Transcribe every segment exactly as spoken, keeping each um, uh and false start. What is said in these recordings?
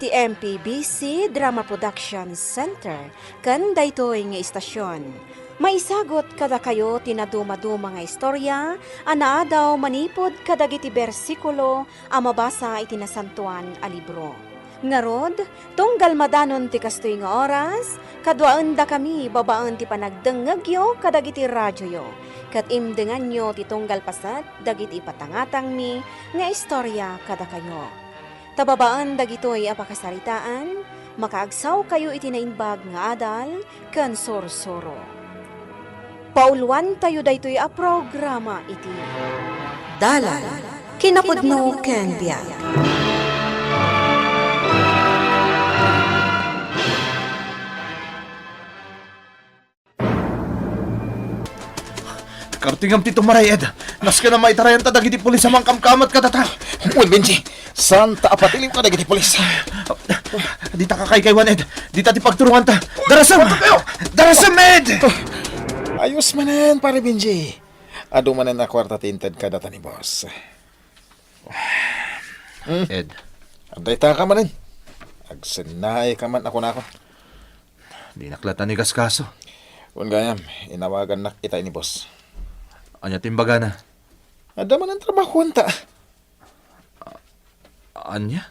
Ti M P B C Drama Production Center ken daytoy nga istasyon. Maisagut kadakayo ti nadumaduma nga istorya a naadaw manipud kadagiti bersikulo a mabasa iti Nasantoan a Libro. Ngarud, tunggal madanon ti kastoy nga oras, kaduaendakami babaen ti panagdengngegyo kadagiti radioyo, ket imdenganyo ti tunggal paset dagiti ipatangatangmi nga istorya kadakayo. Ta babaen dagitoy a pakasaritaan, makaagsawkayo iti naimbag nga adal ken sursuro. Pauluantayo daytoy a programa iti Dalan, Kinapudno ken Biag. Kartingam ti tumaray, Ed. Nasken a maitarayanta dagiti pulis a mangkamkamat kadata. Wen, Benji, saanta a patiliw kadagiti pulis. Dita kakaykaywan, Ed. Dita ti pagturonganta. Darasem! Darasem, Ed! Ayos manen, pare Benji. Adu manen a kuarta ti inted kadata ni boss. Hmm. Ed. Adda ita ka manen. Agsennaay ka man a kunakon. Dinak latta ni kaskaso. Wen gayam, inawagannak ita ni boss. Ania ti imbagana? Adda manen trabahoanta. Ania?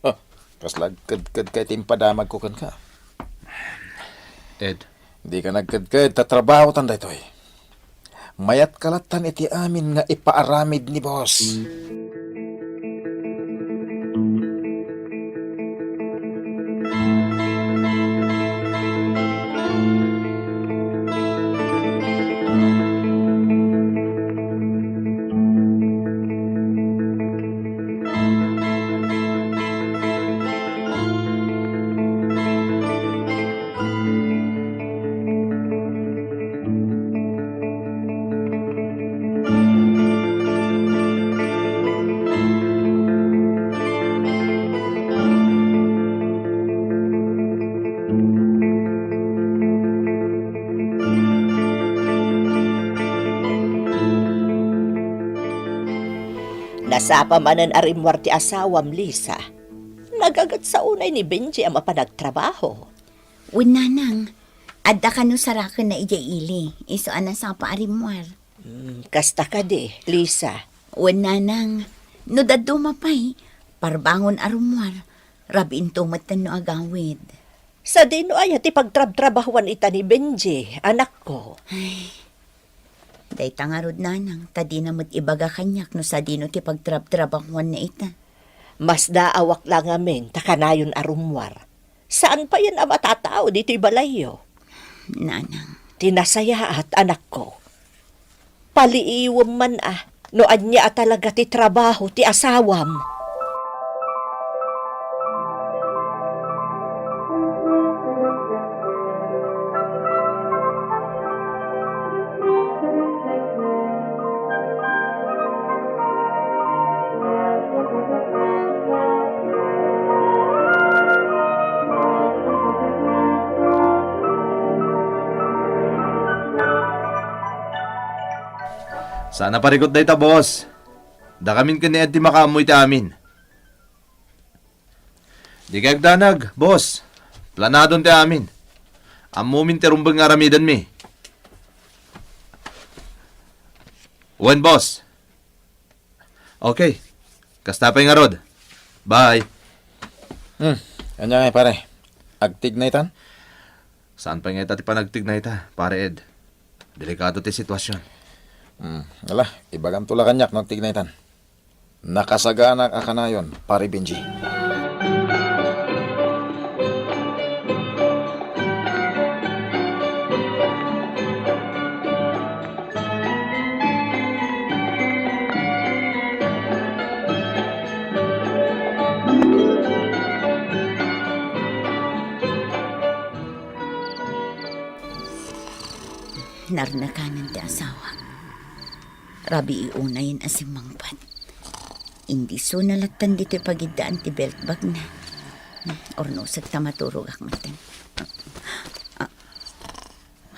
Oh, kasla agkedked kay ti impadamagko kenka. Ed. Dika nagkedked ta trabahotan daytoy. Mayatka lattan iti amin nga ipaaramid ni boss. Nasapa manen a rimmuar ti asawam, Lisa. Nagagetsa unay ni Benji a mapan agtrabaho. Wen, nanang, adda kano sarakenna idiay ili, isu a nasapa a rimmuar. Hmm, kasta kadi, Lisa? Wen, nanang, no dadduma pay, parbangon a rummuar, rabiinto metten no agawid. Sadino aya ti pagtrabtrabahuan ita ni Benji, anakko? Ay, dayta ngarud, nanang, ta dina met ibaga kaniak no sadino ti pagtrabtrabahuanna ita. Masdaawak la ngamin ta kanayon a rummuar. Saan payen a matatao ditoy balayyo. Nanang. Ti nasayaat, anakko. Paliiwem man a no ania a talaga ti trabaho ti asawam. Saan a parikut dayta, boss. Dakamin ken ni Ed ti makaammo iti amin. Dikay agdanag, boss. Planadon ti amin. Ammomin ti rumbeng nga aramidenmi. Wen, boss. Okay. Kasta pay ngarud. Bye. Hmm. Ania ngay, pare? Agtignaytan? Saan pay ngay ta ti panagtignayta, Pare Ed? Delikado ti sitwasyon. Hmm. Ala, ibaganto la kaniak no agtignaytan. Nakasaganak a kanayon, Pare Benji. Narnakanen ti asawak. Rabii unayen a simmangpet. Indi isuna lattan ditoy pagiddaan ti belt bagna. Urnosek ta maturogak metten. Ah,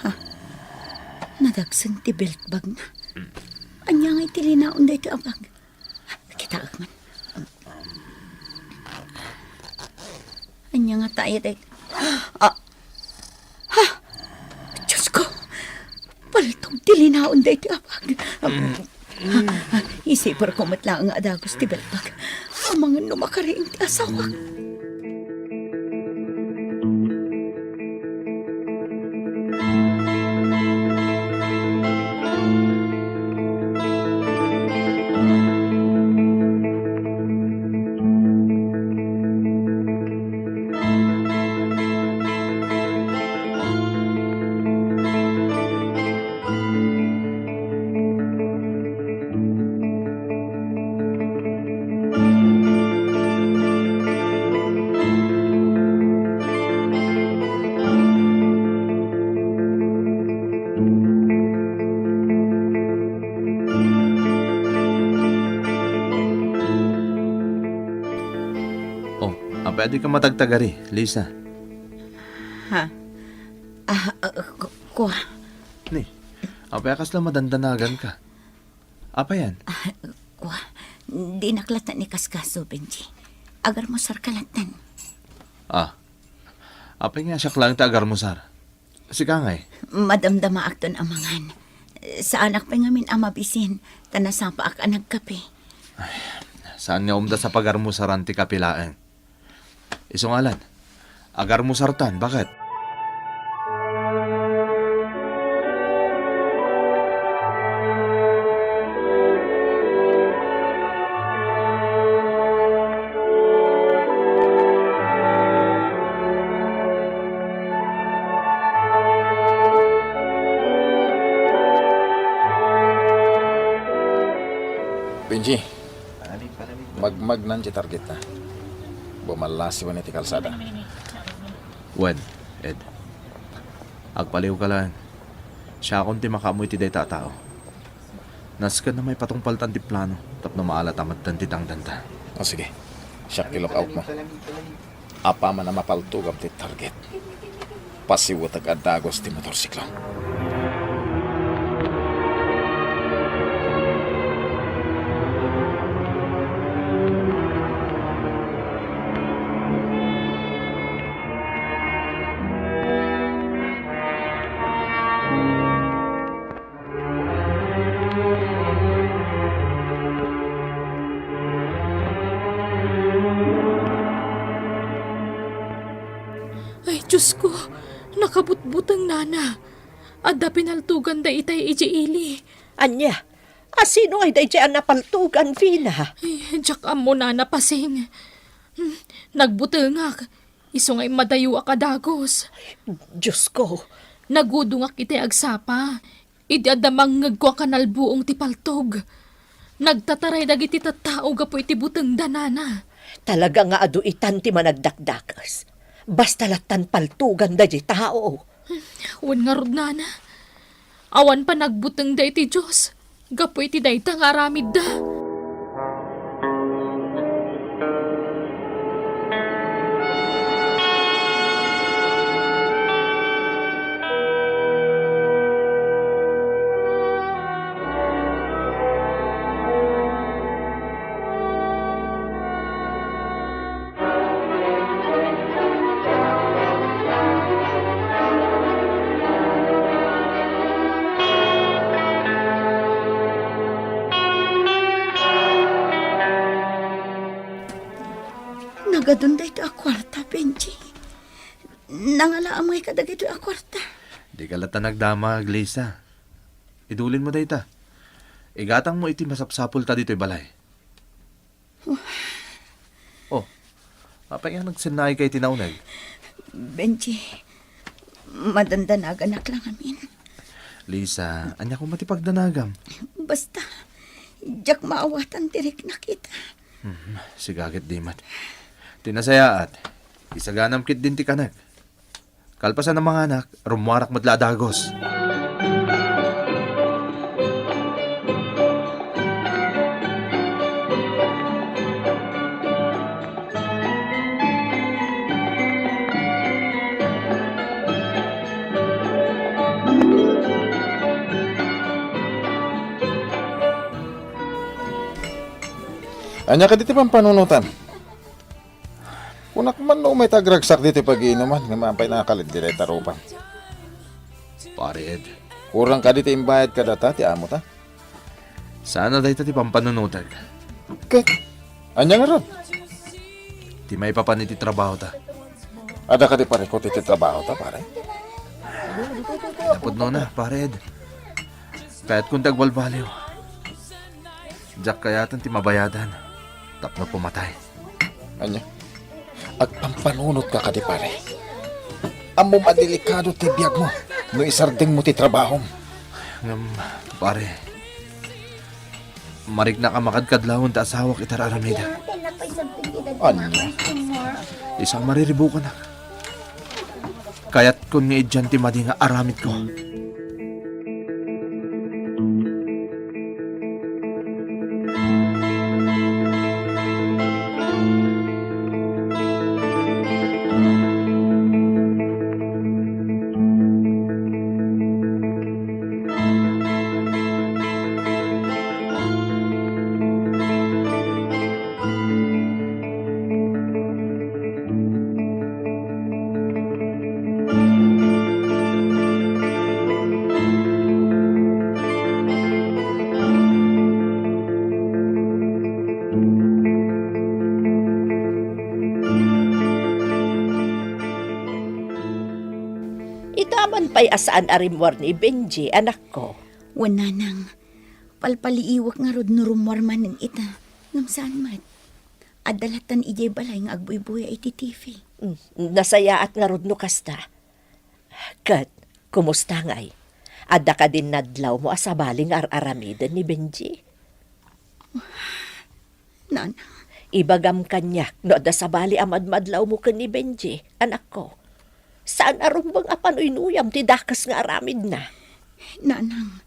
ha? Nadagsen ti belt bagna. Ania ngay ti linaon daytoy a bag? Kitaek man. Nga tayo, day. Ah, ha? Diyos ko, paltog ti linaon daytoy a bag. Isiperko met laeng nga adagus ti belbag. Amangan no makariing ti asawak. Oh, apay a dika matagtagari, Lisa? Ha? Ah, ah, ku-, kua. Ni, apay a kasla madandanaganka? Apay yan? Ah, kua, dinak latta ni kaskaso, Benji. Agarmusarka latta. Ah, apay nga siak laeng ti agarmusar? Sika ngay? Madamdamaakton amangan. Saanak pay ngamin a mabisin, ta nasapaak a nagkape. Saan nga umdas a pagarmusaran ti kape laeng? Isu ngalan, agarmusartan, baket? Benji, magmagnan ti targetna. Bumallasiwen iti kalsada. Wen, Ed, agpaliwka laeng. Siakon ti makaammo iti dayta a tao. Nasken a maipatungpaltan ti plano tapno maalatam metten ti tangdanta. O, sige. Siak ti lookoutmo. Apaman a mapaltogam ti target, pasiwetek a dagus ti motorsiklo. Ay, Diyos ko, nakabutbuteng, nana. Adda pinaltoganda itay idiay ili. Ania? A sino ngay daydiay a napaltogan, Vina? Ay, diak ammo, nana, pasing. Hmm, nagbutengak. Isu nga immadayoak a dagus. Diyos ko! Nagudongak iti agsapa. Idi adda mangngegko a kanalbuong ti paltog, nagtataray dagiti tattao gapu iti butengda, nana. Talaga nga adu itan ti managdakdakes. Basta lattan paltogan daydiay tao. Wen ngarud, nana. Awan panagbutengda iti Dios gapu iti dayta nga aramidda. Nagadun daytoy a kuarta, Benji. Nangalaam ngay kadagitoy a kuarta. Dika latta nagdamag, Lisa. Idulinmo dayta. Igatangmo iti masapsapulta ditoy balay. Oh, apay nga nagsennaayka iti nauneg? Benji, madandanaganak la ngamin. Lisa, ania koma ti pagdanagam? Basta, diak maawatan ti riknak ita. Hmm, sigaget di met. Ti nasayaat, isaganam ketdin ti kanek. Kalpasan a manganak, rummuarak met la a dagus. Ania kadi ti pampanunotam? Kunak man no umay ta agragsak ditoy pag-iinuman, ngem apay nakalit ditoy tarupan. Pare Ed. Kurang kadi ti imbayad kadata ti amota? Saan a dayta ti pampanunotek. Ket, ania ngarud? Ti maipapan iti trabahota. Adda kadi parikut iti trabahota, pare? Napudno na, pare Ed. Kayatkon ti agbalbaliw. Diak kayaten ti mabayadan tapno pumatay. Ania? Agpampanunotka kadi, pare? Ammom a delikado ti biagmo no isardengmo ti trabahom. Ngem, pare, mariknak a makadkadlawen ti asawak iti ar-aramidek. Ania? Isu a mariribukanak. Kayatkon nga idian ti madi nga aramidko. Ita man pay a saan a rimmuar ni Benji, anakko. Wen, nanang, palpaliiwek ngarud no rummuar manen ita. Ngem saan met. Adda lattan idiay balay nga agbuybuya iti T V. Mm, nasayaat ngarud no kasta. Ket, kumusta ngay? Adda kadin nadlawmo a sabali nga ar-aramiden ni Benji? Nana. Ibagam kaniak no adda sabali a madmadlawmo ken ni Benji, anakko. Saan a rumbeng a panuynuyam ti dakes nga aramidna. Nanang,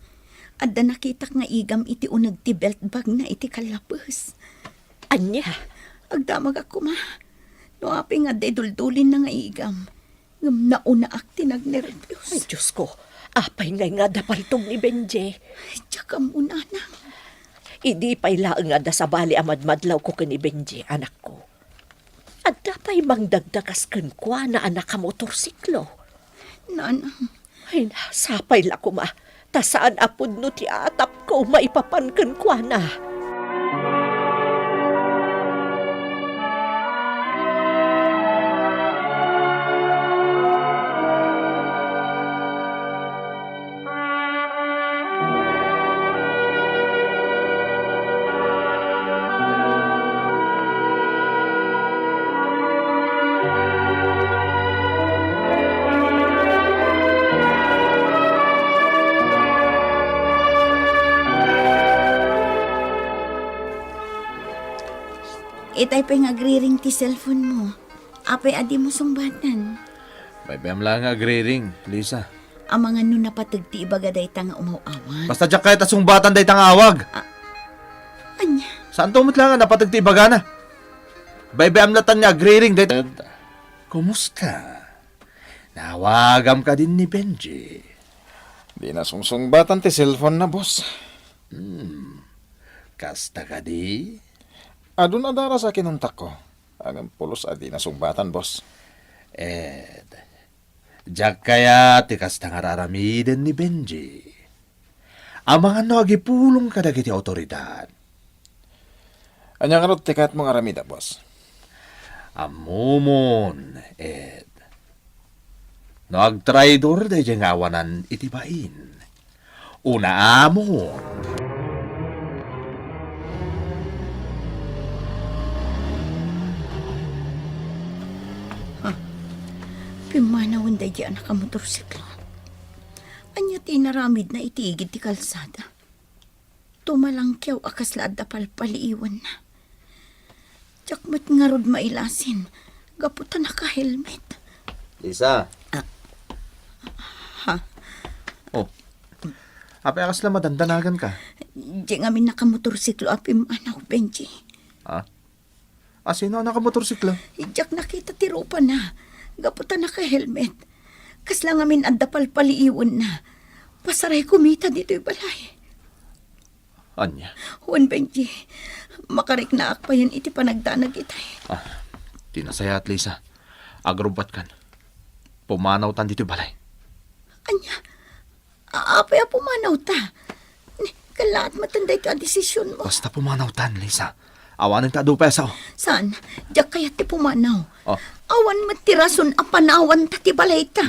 adda nakitak nga igam iti uneg ti belt bagna iti kallapes. Ania? Agdamagak koma. No apay nga adda iduldulinna nga igam. Ngem naunaak ti nagnerbios. Ay, Diosko, apay ngay nga adda paltog ni Benji? Diak ammo, nanang. Idi pay laeng nga adda sabali a madmadlawko ken ni Benji, anakko. Adda pay mangdagdakas kenkuana a nakamotorsiklo. Nanang. Ay, sapay la koma, ta saan a pudno ti atapko maipapan kenkuana. Itay pay nga agriring ti cellphone mo. Apay a dimo sungbatan? Baybay-am la nga agriring, Lisa. Amangan no napateg ti ibaga dayta nga umaw-awag. Basta diak kayat a sungbatan dayta nga awag. Ah, ania? Saanto met la nga napateg ti ibagana? Baybay-am latta nga agriring dayta. Kumusta? Naawagam kadin ni Benji? Dina sungsungbatan ti cellphone na, boss. Hmm. Kasta kadi? Adun a daras a kinuntakko. Ngem pulos a dina sungbatan, boss. Ed, diak kayat ti kasta nga ar-aramiden ni Benji. Amangan no agipulong kadagiti awtoridad. Ania ngarud ti kayatmo nga aramida, boss? Ammomon, Ed. No agtraidor daydiay nga awanan iti bain, unaamon. Ah, pimmanawen daydiay a nakamotorsiklo. Ania ti inaramidna iti igid ti kalsada? Tumalangkiaw a kasla adda palpaliiwanna. Diak met ngarud mailasin, gapu ta naka-helmet. Lisa. Ah. Ha? Oh. Apay a kasla madandanaganka? Diay ngamin nakamotorsiklo a pimmanaw, Benji. Ha? Asino a nakamotorsiklo? Diak nakita ti rupana, gapu ta naka-helmet. Kasla ngamin adda palpaliiwanna. Pasaray kumita ditoy balay. Ania? Wen, Benji, makariknaak payen iti panagdanag itay. Ah. Ti nasayaat, Lisa, agrubbuatkan. Pumanawtan ditoy balay. Ania? A-, apay a pumanawta? Ni, kallaat metten daytoy a desisionmo. Basta pumanawtan, Lisa. Awanen ta adu pay a sao. Saan? Diak kayat ti pumanaw. Oh. Awan met ti rason a panawanta ti balayta.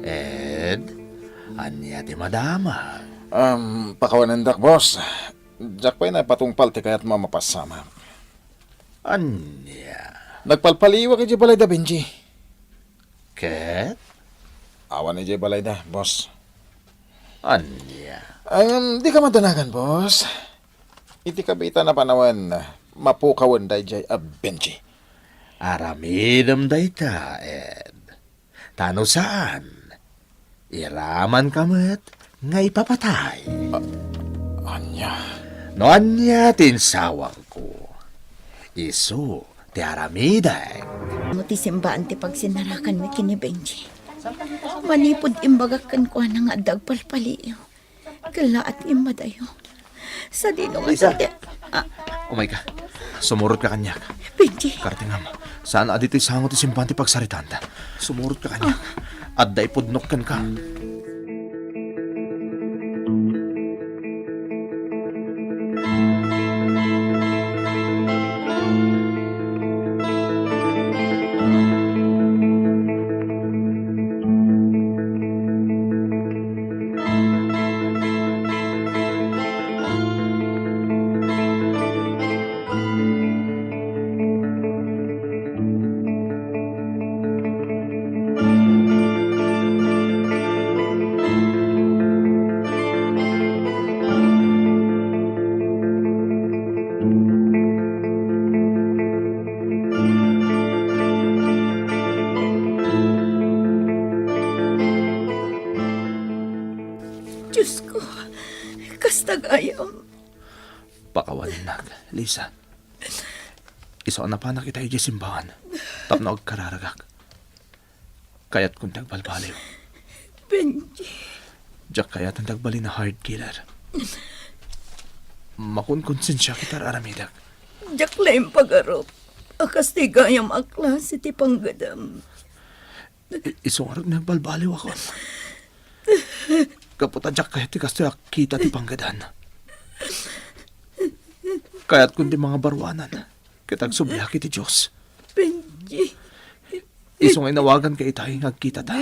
Ed, ania ti madamag? Um, pakawanendak, boss. Diak pay naipatungpal ti kayatmo a mapassamak. Ania? Nagpalpaliiwak idiay balayda, Benji. Ket? Awan idiay balayda, boss. Ania? Em, dika madanagan, boss. Iti kabiitan a panawen, mapukawen daydiay a Benji. Aramidem dayta, Ed. Ta no saan, iramanka met nga ipapatay. A-, ania? No ania ti insawangko, isu ti aramidek. Ammo ti simbaan ti pagsinarakanmi ken ni Benji. Manipud imbagak kenkuana nga adda agpalpaliiw. Kallaat immadayo. Sadino nga Lisa! Sante-, ah. Umayka. Sumurotka kaniak. Benji. Kartingam. Saan a ditoy sango ti simbaan ti pagsaritanta. Sumurotka kaniak. Ah. Adda ipudnok kenka. Diosko, kasta gayam. Pakawanennak, Lisa. Isu a napanak ita idiay simbaan tapno agkararagak. Kayatkon ti agbalbaliw. Benji. Diak kayaten ti agbalin a heart killer. Makonkonsensiak iti ar-aramidek. Diak la impagarup a kas ti gayam a klase ti panggedam. I-, isu ngarud nga agbalbaliwakon. Gapu ta diak kayat ti kastoy a kita ti panggedan. Kayatkon ti mangabaruanan ket agsubliak iti Dios. Benji. Isu nga inawaganka itay nga agkitata.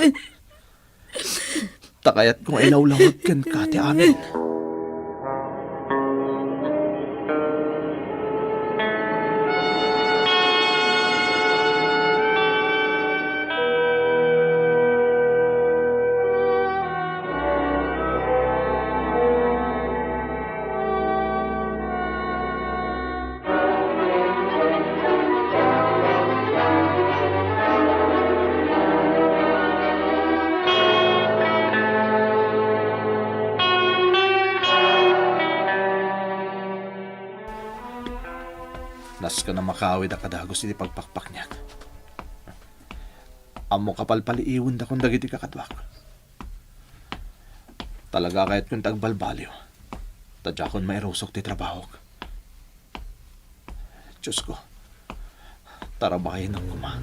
Ta kayatko nga ilawlawag kenka ti amin. Nasken a makaawid a kadagus iti pagpakpakniak. Ammok a palpaliiwendakon dagiti kakaduak. Talaga a kayatkon ti agbalbaliw, ta diakon mairusok ti trabahok. Diosko, tarabayenak koma.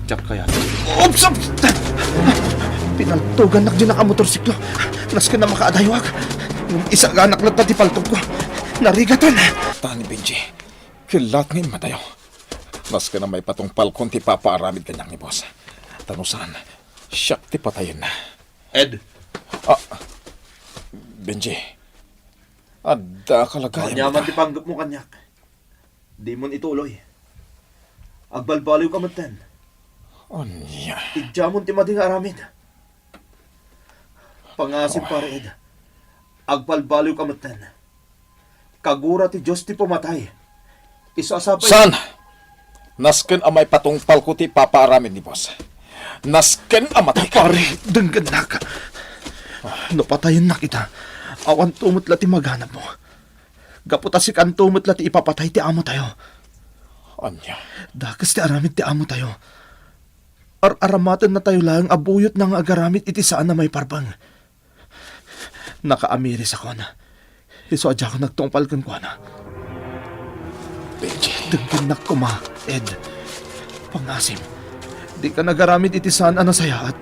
Diak kayat. Ups! Ups! Pinaltugannak diay nakamotorsiklo. Nasken a makaadayawak. Ngem isaganak latta ti paltogko. Narigaten. Ta ni Benji, kellat nga immadayo. Nasken a maipatungpalkon ti ipapaaramid kaniak ni boss. Ta no saan, siak ti patayenna. Ed. Ah, Benji. Adda ka la gayamen. Aniaman ti panggepmo kaniak? Dimon ituloy. Agbalbaliwka metten. Ania? Idiamon ti madi nga aramid. Pangasim, oh, pare Ed. Agbalbaliwka metten. Kagura ti Dios ti pumatay. Isu a sapay. Saan? Nasken a maipatungpalko ti ipapaaramid ni boss. Nasken a matayka. Pare, denggennak. No patayennak ita, awanto met la ti maganabmo. Gapu ta sikanto met la ti ipapatay ti amotayo. Ania? Dakes ti aramid ti amotayo. Ar-aramatennatayo laeng a buyotna nga agaramid iti saan a maiparbeng. Nakaamirisakon. Isu a diakon nagtungpal kenkuana. Benji. Denggennak koma, Ed. Pangasim, dika nagaramid iti saan a nasayaat.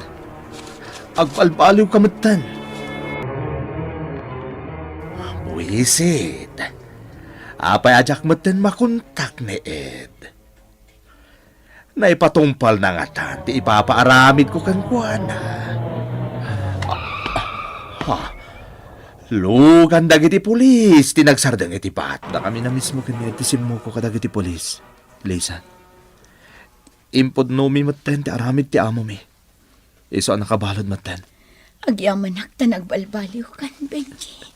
Agbalbaliwka metten. Buisit. Apay a diak metten makontak ni Ed? Naipatungpalna ngatan ti ipapaaramidko kenkuana. Ha? Lugan dagiti pulis ti nagsardeng iti bat. Dakami na mismo ken ni Ed ti simmuko kadagiti pulis, Lisa. Impudnomi metten ti aramid ti amomi. Isu a nakabalud metten. Agyamanak ta nagbalbaliwkan, Benji.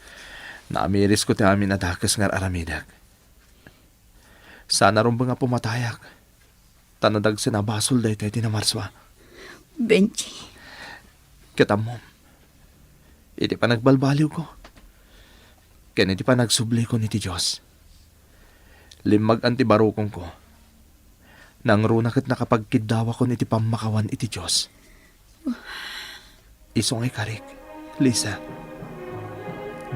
Naamirisko ti amin a dakes nga ar-aramidek. Saan a rumbeng a pumatayak, ta nadagsen a basol daytoy ti namarsua. Benji. Ket ammom, iti panagbalbaliwko, ken iti panagsublikon iti Dios, limmag-an ti barukongko. Nangruna ket nakapagkiddawakon iti pammakawan iti Dios. Isu nga ikarik, Lisa,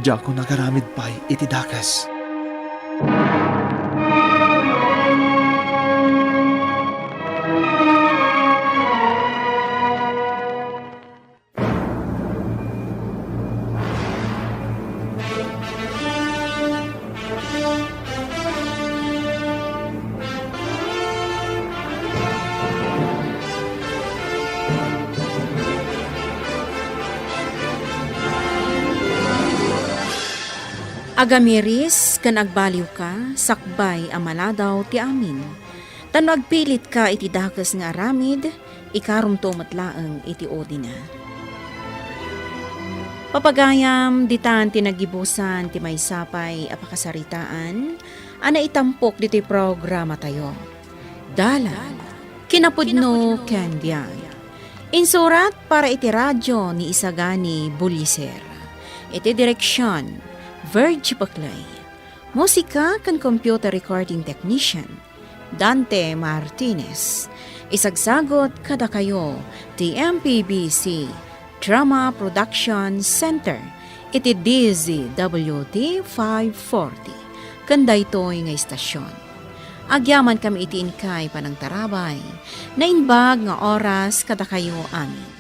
diakon agaramid pay iti dakes. Agamiris ken agbaliwka, sakbay a maladaw ti amin. Ta no agpilitka iti dakes nga aramid, ikarumto met laeng iti udina. Papagayam, ditan ti naggibusan ti maysa pay a pakasaritaan a naitampok ditoy programatayo. Dalan, kinapudno ken biag. Insurat para iti radio ni Isagani Buliser. Iti direksion, Virgie Paclay. Musika ken computer recording technician, Dante Martinez. Isagsagot kadakayo ti M P B C Drama Production Center iti D Z W T five forty ken daytoy nga istasyon. Agyamankami iti inkay panangtarabay. Naimbag nga oras kadakayo amin.